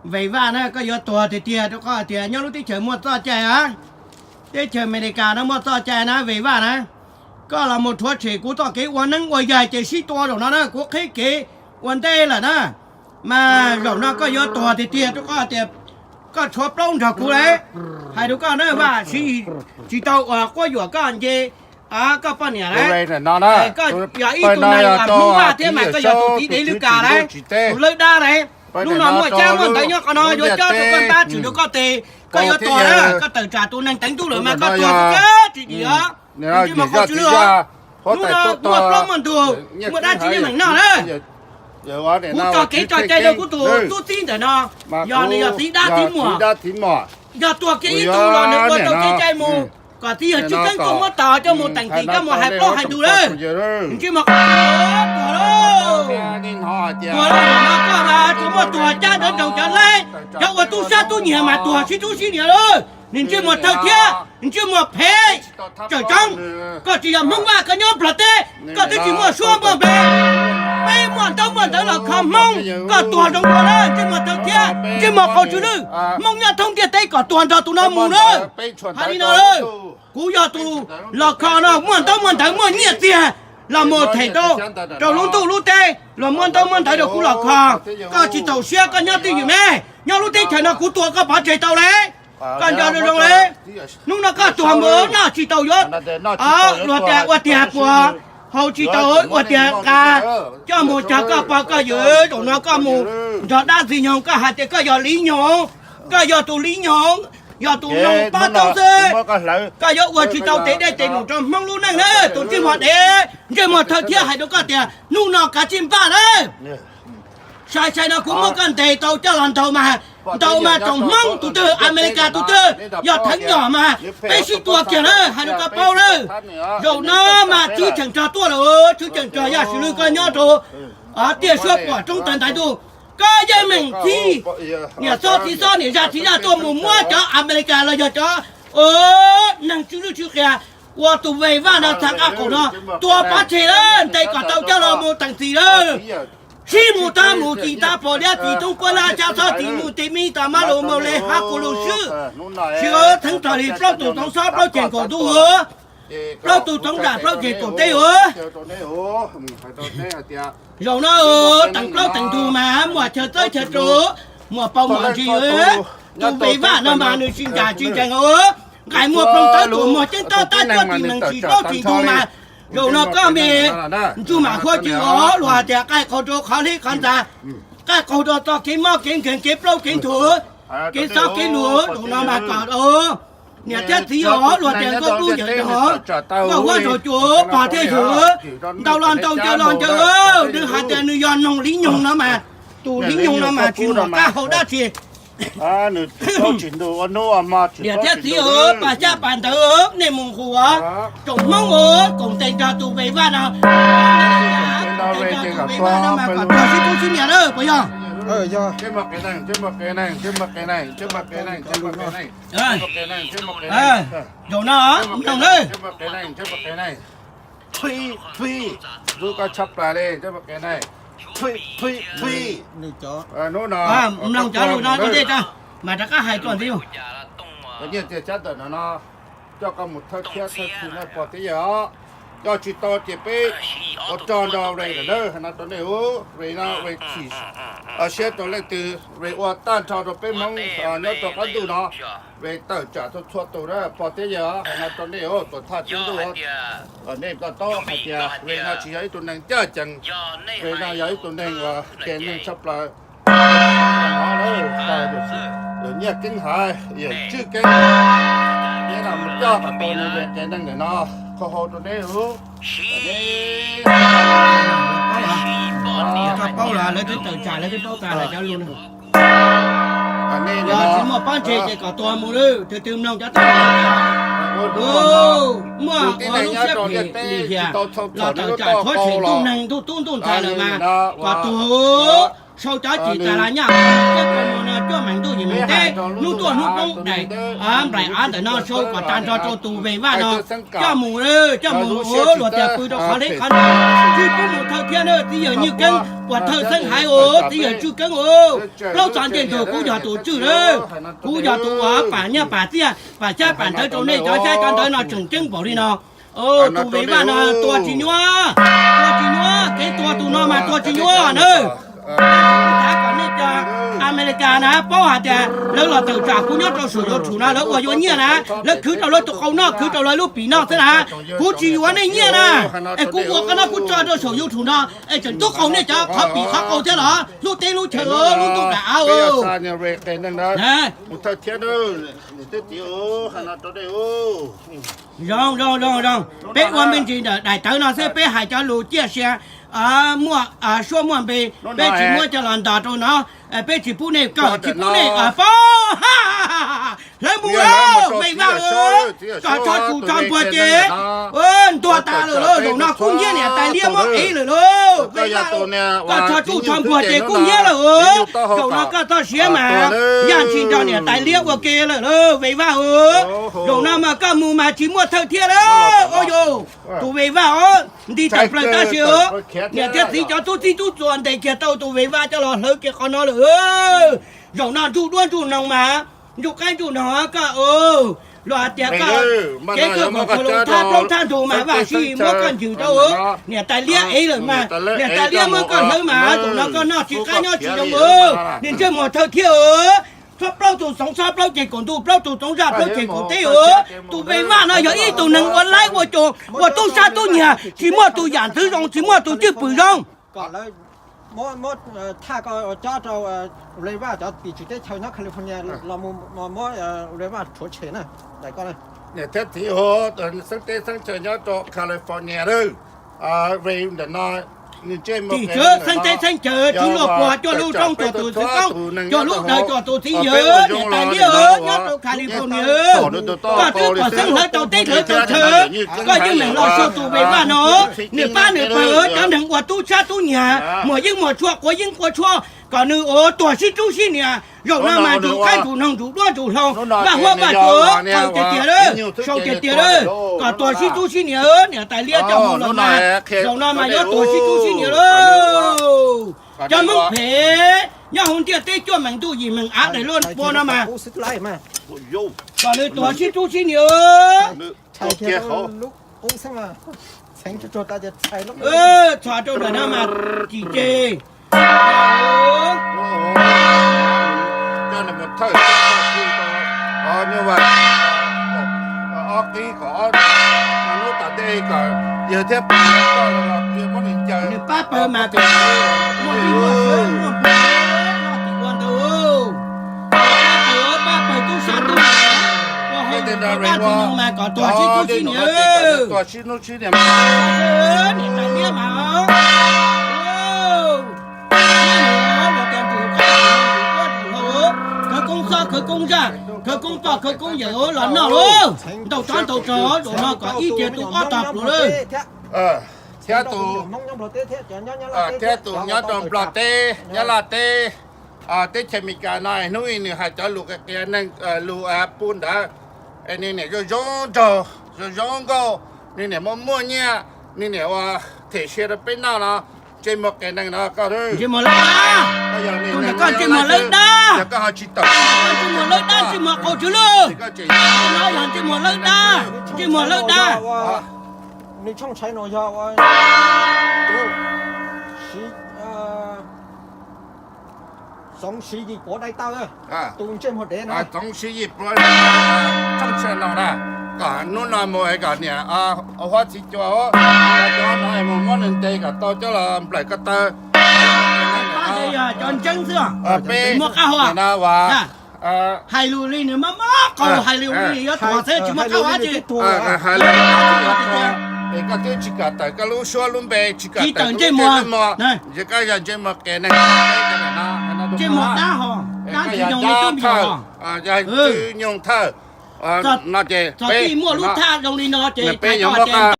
Ves Vaj na, koj yuav tuag tiag tiag rau qhov tias nyob lub teb chaws muaj txoj cai a, teb chaws Amelikas no muaj txoj cai na Ves Vaj na. Koj los mus rhuav tshem kuv txoj kev ua neeb ua yaig ces sib tua zaum no na, kuv qhib kev ua ntej lawm na. Mas zaum no koj yuav tuag tiag tiag rau qhov tias koj tshuav plaub nrog kuv lawm. Hais rau koj na Vaj, tsis tau ua quab yuam koj nce koj poj niam lawm. Koj yog ib tug neeg Hmoob Vaj thiab mas koj yog tus txiv dev lwj kas lawm, tus lawb dab lawm. Hnub no muaj cab muaj ntawv nyob qhov no yuav cob rau koj ntab tshwm rau koj tes, koj yuav tuag na, koj tawm tsam tus neeg teev ntuj lawm mas koj tuag tsis tsis dim os. Ntsej muag qhov tsw lwj os. Hnub no muaj plaub muaj ntug, muaj dab tsi nej meem noj na. Kuv tso kev tso cai rau kuv tus tub txib ntawm no, yog nws yog txiv dab txiv muam, yog tuag kiag ib tug los nws ua tau kev cai mus, kom txiv yawg Tswv Keeb Kuj muab tos coj mus teem txim coj mus hais plaub hais ntug lawm. Ntsej muag qhov tsw lwj, tuag lauj. Tuag lauj, no koj mas tsuas muaj tuag cab ntawd nroog cov laib, cov ua tub sab tub nyiag mas tuag sib tub sib nyiag lauj. Nws ntsej muag thawj thiab ntsej muag phem tsawm tsoob. Koj tsis yog Hmoob Vaj, koj nyob Nplog teb, koj twb tsis muaj suab muaj npe. Peb muaj ntaub muaj ntawv los kho Hmoob, koj tuag zoo dua na, ntsej muag thawj thiab ntsej muag qhov tsw lwj. Hmoob nyob thoob ntiaj teb kom tuag nrog tus no mus na. Hais li no lawm, kuv yog tus los kho no muaj ntaub muaj ntawv muaj nyiaj txiag los mus them rau, rau lub ntuj lub teb los muaj ntaub muaj ntawv rau kuv los kho. Koj tsis txaus siab koj nyob twj ywm me, nyob lub teb chaws no kuv tua koj pov tseg tau lawm. Koj nco zoo zoo lawm, hnub no koj tuag mus noj tsis tau yuav, luag tias ua tiag puas, haus tsis tau ua tiag nqa, coj mus cog koj pog koj yawm. Zaum no koj mus nrog dab ntxwg nyoog koj hais tias koj yog Liv Nyoog, koj yog tus Liv Nyoog, yog tus noog pab toob xwb. Koj yuav ua tsis tau tes dej tes num rau Hmoob lub neej na, tus ntsej muag dev ntsej muag thawj thiab. Hais rau koj tias hnub no kav tsij npaj na. Sai sai no kuv muab koj ntes tau coj los ntaus mas, ntaus mas tsoom Hmoob tus twg, Amelikas tus twg yog theev nyom mas peb sib tua kiag na, hais rau koj paub na. Zaum no mas tswv cheem rog tuaj lawm, tswv cheem rog yog swm lwj koj nyob rau tiaj suab puam roob tawg ntaiv ntuj. Koj yeej meem txib niam xob txiv xob niam zaj txiv zaj tuaj mus muab cov Amelikas los yog cov neeg tsw lwj tsw qias ua tus Ves Vaj no txhav nqaj qaum no tua pov tseg lawm, ntes kom tau coj los mus teem txim lawm. Sib mus tag mus txim tag pom liab txim toob kuab lab xyab xob txim mus tis mib tas mab lus maus le hab kuv lus swb. Sib theeb rog li plaub tus txoov xob plaub ceg kaum ntuj, plaub tus txoov zam plaub ceg kaum teb ua. Zaum no teem plaub teem ntug mas muaj chaw txawb chaw rau, muaj paus muaj ntsis. Tus Ves Vaj no mas nws tsis nram tsis ncees os, nqaim muaj ploog tawb tuam muag ceeb tob tab cuab tim nees tsis plaub tsis ntug mas. Zaum no koj me ntsuj mam huab cwb os, luag hais tias qaij qaug rau qhov hlib qhov ntxa, qaij qaug rau txoj kev mob kev nkeeg kev plaub kev ntug, kev xob kev lus. Zaum no mas kom niam thiab txiv os, luag tias nkauj dub yawm dog, nkauj huab nraug cua pog thiab yawg, ntaus los ntaus ncaws los ncaws, nws hais tias nws yog noog Liv Nyoog no mas, tus Liv Nyoog no mas tsis muaj qab hau dab tsi. Niam thiab txiv os, pas xyab pas ntawv nej mus nqus os, tsoom Hmoob os, koom tes nrog tus Ves Vaj no, koom tes nrog tus Ves Vaj no mas kom tuag sib tub sib nyiag na puas yog? Zaum no mloog na. Mloog cov lus no ua ntej tso, mas rov qab hais txog ntxiv. Nyiaj txiag xyab ntawm no no, coj koj mus thawj thiab thawj txhim na pog thiab yawg os. Coj tsis tau ces peb ua rog nrog Res lawm na, hais no rau nej os. Res no Res chim siab rau leej twg, Res ua tag nrho rau peb Hmoob nyob rau qab ntuj no. Res tawm tsam txhua txhua tus na pog thiab yawg os, hais no rau nej os, tuam thawj txhia ntuj os. Nej to taub hais tias Res no tsis yog ib tug neeg ncaj ncees, Res no yog ib tug neeg uas tes neeg tshaj plaws. Yawm Nyiaj Keeb Haiv, yawm Tswv Keeb, nej mus coj kom tau nws tes neeg ntawm no, qhov hau rau neb lub. Koj paub los lawv twb tawm tsam lawv twb paub tas lawm cov lus no. Yog tsis muaj pob ntseg ces kom tuag mus lawm, tus twg mloog cov tau. Muaj ua lub siab phem lim hiam los tawm tsam tshuav tshem ntuj neeg ntuj tub ntuj ntxhais lawm mas kom tuag. sau cov cim tas las nyaj, coj mus no coj meem ntuj yim meem teb, hnub tuaj hnub poob daim nplaim av ntawm no sau kom tag nrho rau tus Ves Vaj no coj mus, coj mus ua luag tias pw rau qhov hleb qhov ntawd. Tsis pub mus thawj thiab na, txiv yawg Nyiaj Keeb uas thawj xeeb haiv os, txiv yawg Tswj Keeb os, plaub txog ncej ntug kuv yog tus tswj lawm, kuv yog tus uas pam nyiaj pam txiaj pam xyab pam ntawv rau nej cov xyab cov ntawv no tseem ceeb npaum li no. Tus Ves Vaj no tua tsis nyuaj, tua tsis nyuaj, kev tua tus no mas tua tsis nyuaj na. Kuv xav kom nej cov Amelikas na paub hais tias lawv los tawm tsam kuv nyob rau saum YouTube no lawv ua yuav nyiaj na, lawv khwv rau lawv tus qau noj, khwv rau lawv lub pim noj xwb na. Kuv tsis yuav nej nyiaj na, es kuv ua qhov no kuv tso rau saum YouTube no es tseem tub qaug nej cov qhov pim qhov qau thiab los lub teb lub chaw, lub ntuj nram av. Zoo, zoo, zoo, zoo. Peb ua me ntsis ntawm daim tawv no xwb, peb hais cov lus ciaj sia, muaj suab muaj npe, peb tsis muab coj los ntos rau no, peb tsis pub nej kawm, tsis pub nej paub. Hlawv mus lauj, Ves Vaj, kom txhob tsuj txhob npuag ces ntuag tas lawm lauj. Zaum no kuj hnyiab niam tais liab muab ev lawm lauj, Ves Vaj, kom txhob tsuj txhob npuag ces kuj hnyiab lawm. Zaum no koj txoj siab mas yaj ntshis nrog niam tais liab ua ke lawm lauj, Ves Vaj. Zaum no mas koj mus mas tsis muaj thawj thiab lauj. Ua yus tus Ves Vaj os, nti tawm plaws tab sis niam thiab txiv cov tub txib tub txuas ntes kiag tau tus Ves Vaj coj los hlawv kiag qhov no lawm. Zaum no ntsuj duab ntsuj noog mas, ntsuj qaib ntsuj noog koj, luag hais tias koj kev kawg koj khaws lus thab plaub thab ntug mas Vaj Sij muab koj ncws rau, niam tais liab ev lawm mas, niam tais liab muab koj hlawv mas, zaum no koj noj tsis qab nyob tsis zoo, niag ntsej muag thawj thiab. Txhob plaub tus xoov, txhob plaub ceg kaum ntuj, plaub tus xoov zaj, plaub ceg kaum teb. Tus Ves Vaj no yog ib tug neeg ua laib ua cas, ua tub sab tub nyiag, tsis muaj tus yam ntxwv zoo, tsis muaj tus cwj pwm zoo. Kom lawv muab thaj koj cob rau Ves Vaj cov tim tswv teb chaws nyob California los mus muab Ves Vaj rhuav tshem na. Niam thiab txiv, xeeb teb xeeb chaw nyob rau California lawm, ntawm no tim tswv xeeb teb xeeb chaw, tswv luag puag, coj lub roob coj tus txiv koob, coj lub dawm coj tus txiv yawg, niam tais liab nyob rau California. Koj twb pom xeeb hlawv tau teb hlawv tau chaw, koj yeej meem los sau tus Ves Vaj no, nws pab nws pawg cov neeg ua tub sab tub nyiag, muag yeeb muag tshuaj, quav yeeb quav tshuaj, kom nws ua tuag sib tub sib nias. Zaum no mas ntsum qaib ntsum noog ntsum duab ntsum hlau, vaj huab vaj tsua, thaum tiag tiag lawm, sau tiag tiag lawm, kom tuag sib tub sib nias, niam tais liab coj mus los mas, zaum no mas yuav tuag sib tub sib nias lawm. Cov Hmoob phem nyob hauv ntiaj teb cuaj meem ntuj yim meem av daim luaj pua no mas, kom nws tuag sib tub sib nias. Txhos rau ntawm no mas cim ces nws pab pawg mas kom muaj ib muaj sawv muaj npua noj tim ua ntawd. Pab pawg, pab pawg tub sab tub nyiag, ua hauj lwm rau dab tsi no mas kom tuag sib tub sib nias. Niam tais liab mas, khawv koob xob khawv koob zaj, khawv koob poj khawv koob yawm los noj lauj. Ntaus tsov ntaus rog zaum no kom ib tiag tu ob tog pluas lawm. Thiab tus, thiab tus nyob rau Nplog teb, Nyab Laj teb, teb chaws Amelikas no hnub i nws hais cov lus qias qias neeg lus pu ntawd, es nws niam zoo zoo nraug zoo zoo nkauj, nws niam muaj muaj nyiaj, nws niam ua them sia rau peb noj no, ntsej muag qias neeg no koj, ntsej muag lawb dab, tus ntawm koj ntsej muag lawb dab, ntsej muag lawb dab, ntsej muag qau tswv lwj, no yog ntsej muag lawb dab, ntsej muag lawb dab. Nws tshooj tshais no yog Txoov Siv Yim Puav Dai Taw, tus ntsej muag dev no. Txoov Siv Yim Puav tshooj tshais no na, kom hnub no mus kom niam huab txiv cua, cov no mus muab nws ntes kom tau coj los nplawm ko taw. Cov ntseeb xwb, peb muaj qab hau no uas hais lus li nws mob mob qau, hais lus li yuav tuag xwb tsis muaj qab hau dab tsi. Hais lus li es koj twb tsis kam tawm koj lub suab lub npe, tsis kam tawm ntsej muag, yog koj yog ntsej muag qias neeg, ntsej muag dab hos, dab ntxwg nyoog li tub npiog hos, ntxwg nyoog thawj, no ces txog txij muaj lub thaj zoo li no ces peb yuav muab